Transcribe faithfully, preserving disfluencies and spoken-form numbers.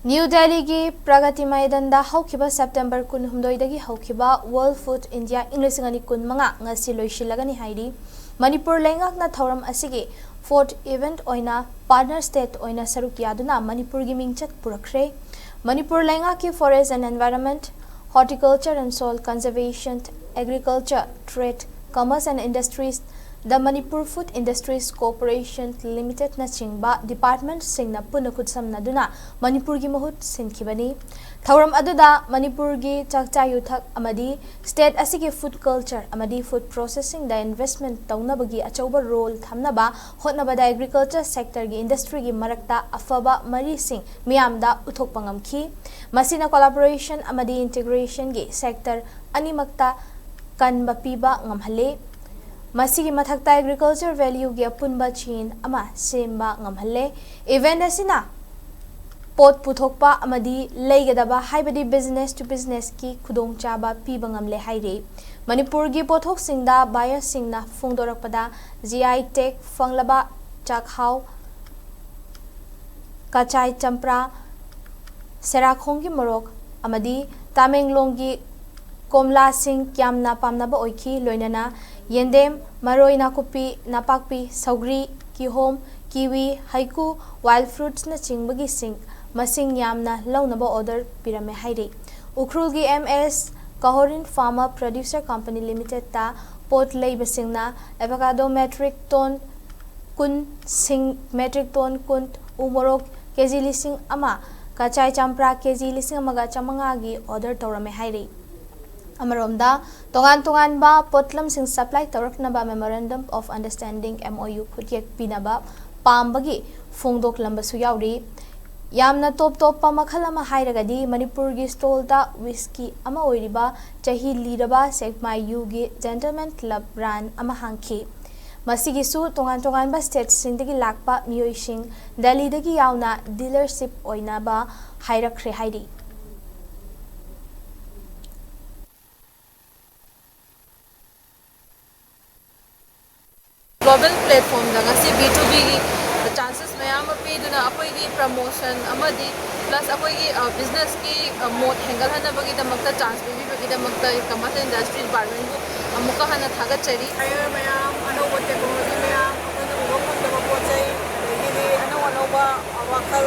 New ꯗꯦꯜꯂꯤꯒꯤ ꯄ꯭ꯔꯒꯇꯤ ꯃꯥꯏꯗꯟꯗ ꯍꯧꯈꯤꯕ September ꯀꯨꯟꯍꯨꯝꯗꯣꯏꯗꯒꯤ ꯍꯧꯈꯤꯕ ꯋꯥꯔꯜꯗ ꯐꯨꯗ ꯏꯟꯗꯤꯌꯥ ꯏꯪ ꯂꯤꯁꯤꯡ ꯑꯅꯤ ꯀꯨꯟꯃꯉꯥ ꯉꯁꯤ ꯂꯣꯏꯁꯤꯜꯂꯒꯅꯤ ꯍꯥꯏꯔꯤ꯫ ꯃꯅꯤꯄꯨꯔ ꯂꯩꯉꯥꯛꯅ ꯊꯧꯔꯝ ꯑꯁꯤꯒꯤ ꯐꯣꯔꯠ ꯏꯚꯦꯟꯠ ꯑꯣꯏꯅ ꯄꯥꯔꯠꯅꯔ ꯁ꯭ꯇꯦꯠ ꯑꯣꯏꯅ ꯁꯔꯨꯛ ꯌꯥꯗꯨꯅ ꯃꯅꯤꯄꯨꯔꯒꯤ ꯃꯤꯡꯆꯠ ꯄꯨꯔꯛꯈ꯭ꯔꯦ꯫ ꯃꯅꯤꯄꯨꯔ ꯂꯩꯉꯥꯛꯀꯤ Forest and Environment, Horticulture and Soil Conservation, Agriculture, Trade, Commerce and Industries, The Manipur Food Industries Corporation Limited ꯅꯆꯤꯡꯕ ꯗꯤꯄꯥꯔꯠꯃꯦꯟꯠꯁꯤꯡꯅ ꯄꯨꯟꯅ ꯈꯨꯠꯁꯝꯅꯗꯨꯅ ꯃꯅꯤꯄꯨꯔꯒꯤ ꯃꯍꯨꯠ ꯁꯤꯟꯈꯤꯕꯅꯤ꯫ ꯊꯧꯔꯝ ꯑꯗꯨꯗ ꯃꯅꯤꯄꯨꯔꯒꯤ ꯆꯥꯛꯆꯥ ꯌꯨꯊꯛ ꯑꯃꯗꯤ ꯁ꯭ꯇꯦꯠ ꯑꯁꯤꯒꯤ ꯐꯨꯗ ꯀꯜꯆꯔ ꯑꯃꯗꯤ ꯐꯨꯗ ꯄ꯭ꯔꯣꯁꯦꯁꯤꯡꯗ ꯏꯟꯚꯦꯁ꯭ꯠꯃꯦꯟꯠ ꯇꯧꯅꯕꯒꯤ ꯑꯆꯧꯕ ꯔꯣꯜ ꯊꯝꯅꯕ ꯍꯣꯠꯅꯕꯗ ꯑꯦꯒ꯭ꯔꯤꯀꯜꯆꯔ ꯁꯦꯛꯇꯔꯒꯤ ꯏꯟꯗꯁꯇ꯭ꯔꯤꯒꯤ ꯃꯔꯛꯇ ꯑꯐꯕ ꯃꯔꯤꯁꯤꯡ ꯃꯤꯌꯥꯝꯗ ꯎꯠꯊꯣꯛꯄ ꯉꯝꯈꯤ꯫ ꯃꯁꯤꯅ ꯀꯣꯂꯥꯕꯣꯔꯦꯁꯟ ꯑꯃꯗꯤ ꯏꯟꯇꯤꯒ꯭ꯔꯦꯁꯟꯒꯤ ꯁꯦꯛꯇꯔ ꯑꯅꯤꯃꯛꯇ ꯀꯟꯕ ꯄꯤꯕ ꯉꯝꯍꯜꯂꯤ꯫ ꯃꯁꯤꯒꯤ ꯃꯊꯛꯇ ꯑꯦꯒ꯭ꯔꯤꯀꯜꯆꯔ ꯚꯦꯂ꯭ꯌꯨꯒꯤ ꯑꯄꯨꯟꯕ ꯆꯦꯟ ꯑꯃ ꯁꯦꯝꯕ ꯉꯝꯍꯜꯂꯦ꯫ ꯏꯚꯦꯟꯠ ꯑꯁꯤꯅ ꯄꯣꯠ ꯄꯨꯊꯣꯛꯄ ꯑꯃꯗꯤ ꯂꯩꯒꯗꯕ, ꯍꯥꯏꯕꯗꯤ ꯕꯤꯖꯤꯅꯦꯁ ꯇꯨ ꯕꯤꯖꯤꯅꯦꯁꯀꯤ ꯈꯨꯗꯣꯡꯆꯥꯕ ꯄꯤꯕ ꯉꯝꯂꯦ ꯍꯥꯏꯔꯤ꯫ ꯃꯅꯤꯄꯨꯔꯒꯤ ꯄꯣꯠꯊꯣꯛꯁꯤꯡꯗ ꯕꯥꯌꯔꯁꯤꯡꯅ ꯐꯣꯡꯗꯣꯔꯛꯄꯗ ꯖꯤ ꯑꯥꯏ ꯇꯦꯒ ꯐꯪꯂꯕ ꯆꯥꯛꯍꯥꯎ, ꯀꯆꯥꯏ ꯆꯝꯄ꯭ꯔꯥ, ꯁꯦꯔꯥꯈꯣꯡꯒꯤ ꯃꯣꯔꯣꯛ ꯑꯃꯗꯤ ꯇꯥꯃꯦꯡꯂꯣꯡꯒꯤ ꯀꯣꯝꯂꯥꯁꯤꯡ ꯌꯥꯝꯅ ꯄꯥꯝꯅꯕ ꯑꯣꯏꯈꯤ꯫ ꯂꯣꯏꯅꯅ ꯌꯦꯟꯗꯦꯝ, ꯃꯔꯣꯏ ꯅꯥꯀꯨꯞꯄꯤ, ꯅꯄꯥꯛꯄꯤ, ꯁꯧꯒ꯭ꯔꯤ, ꯀꯤꯍꯣꯝ, ꯀꯤꯋꯤ, ꯍꯩꯀꯨ, ꯋꯥꯏꯜꯗ ꯐ꯭ꯔꯨꯠꯁꯅꯆꯤꯡꯕꯒꯤꯁꯤꯡ ꯃꯁꯤꯡ ꯌꯥꯝꯅ ꯂꯧꯅꯕ ꯑꯣꯔꯗꯔ ꯄꯤꯔꯝꯃꯦ ꯍꯥꯏꯔꯤ꯫ ꯎꯈ꯭ꯔꯨꯜꯒꯤ ꯑꯦꯝ ꯑꯦꯁ ꯀꯍꯣꯔꯤꯟ ꯐꯥꯔꯃꯔ ꯄ꯭ꯔꯣꯗ꯭ꯌꯨꯁꯔ ꯀꯝꯄꯅꯤ ꯂꯤꯃꯤꯇꯦꯗꯇ ꯄꯣꯠ ꯂꯩꯕꯁꯤꯡꯅ ꯑꯦꯚꯣꯀꯥꯗꯣ ꯃꯦꯇ꯭ꯔꯤꯛ ꯇꯣꯟ ꯀꯨꯟ, ꯁꯤꯡ ꯃꯦꯇ꯭ꯔꯤꯛ ꯇꯣꯟ ꯀꯨꯟ, ꯎ ꯃꯣꯔꯣꯛ ꯀꯦꯖꯤ ꯂꯤꯁꯤꯡ ꯑꯃ, ꯀꯆꯥꯏ ꯆꯝꯄ꯭ꯔꯥ ꯀꯦꯖꯤ ꯂꯤꯁꯤꯡ ꯑꯃꯒ ꯆꯥꯃꯉꯥꯒꯤ ꯑꯣꯔꯗꯔ ꯇꯧꯔꯝꯃꯦ ꯍꯥꯏꯔꯤ꯫ ꯑꯃꯔꯣꯝꯗ, ꯇꯣꯉꯥꯟ ꯇꯣꯉꯥꯟꯕ ꯄꯣꯠꯂꯝꯁꯤꯡ ꯁꯄ꯭ꯂꯥꯏ ꯇꯧꯔꯛꯅꯕ Memorandum of Understanding, M O U, ꯈꯨꯠꯌꯦꯛ ꯄꯤꯅꯕ ꯄꯥꯝꯕꯒꯤ ꯐꯣꯡꯗꯣꯛꯂꯝꯕꯁꯨ ꯌꯥꯎꯔꯤ꯫ ꯌꯥꯝꯅ ꯇꯣꯞ ꯇꯣꯞꯄ ꯃꯈꯜ ꯑꯃ ꯍꯥꯏꯔꯒꯗꯤ ꯃꯅꯤꯄꯨꯔꯒꯤ ꯁ꯭ꯇꯣꯜꯗ ꯋꯤꯁꯀꯤ ꯑꯃ ꯑꯣꯏꯔꯤꯕ ꯆꯍꯤ ꯂꯤꯔꯕ ꯁꯦꯛꯃꯥꯏ ꯌꯨꯒꯤ Gentleman Club ꯕ꯭ꯔꯥꯟ ꯑꯃ ꯍꯥꯡꯈꯤ꯫ ꯃꯁꯤꯒꯤꯁꯨ ꯇꯣꯉꯥꯟ ꯇꯣꯉꯥꯟꯕ ꯁ꯭ꯇꯦꯠꯁꯤꯡꯗꯒꯤ ꯂꯥꯛꯄ ꯃꯤꯑꯣꯏꯁꯤꯡ ꯗꯦꯜꯂꯤꯗꯒꯤ ꯌꯥꯎꯅ ꯗꯤꯂꯔꯁꯤꯞ ꯑꯣꯏꯅꯕ ꯍꯥꯏꯔꯛꯈ꯭ꯔꯦ ꯍꯥꯏꯔꯤ꯫ ꯒ꯭ꯂꯣꯕꯦꯜ ꯄ꯭ꯂꯦꯠꯐꯣꯝꯗ ꯉꯁꯤ B two Bꯒꯤ ꯆꯥꯟꯁꯦꯁ ꯃꯌꯥꯝ ꯑꯃ ꯄꯤꯗꯨꯅ ꯑꯩꯈꯣꯏꯒꯤ ꯄ꯭ꯔꯃꯣꯁꯟ ꯑꯃꯗꯤ ꯄ꯭ꯂꯁ ꯑꯩꯈꯣꯏꯒꯤ ꯕꯤꯖꯤꯅꯦꯁꯀꯤ ꯃꯣꯠ ꯍꯦꯟꯒꯠꯍꯟꯅꯕꯒꯤꯗꯃꯛꯇ ꯆꯥꯟꯁ ꯄꯤꯕꯤꯕꯒꯤꯗꯃꯛꯇ ꯀꯃꯔꯁ ꯑꯦꯟ ꯏꯟꯗꯁꯇ꯭ꯔꯤ ꯗꯤꯄꯥꯔꯠꯃꯦꯟꯕꯨ ꯑꯃꯨꯛꯀ ꯍꯟꯅ ꯊꯥꯒꯠꯆꯔꯤ꯫ ꯍꯥꯏꯔꯤꯕ ꯃꯌꯥꯝ, ꯑꯅꯧꯕ ꯇꯦꯛꯅꯣꯂꯣꯖꯤ ꯃꯌꯥꯝ, ꯑꯩꯈꯣꯏꯅ ꯎꯕ ꯐꯪꯗꯕ ꯄꯣꯠ ꯆꯩ, ꯑꯗꯒꯤꯗꯤ ꯑꯅꯧ ꯑꯅꯧꯕ ꯋꯥꯈꯜ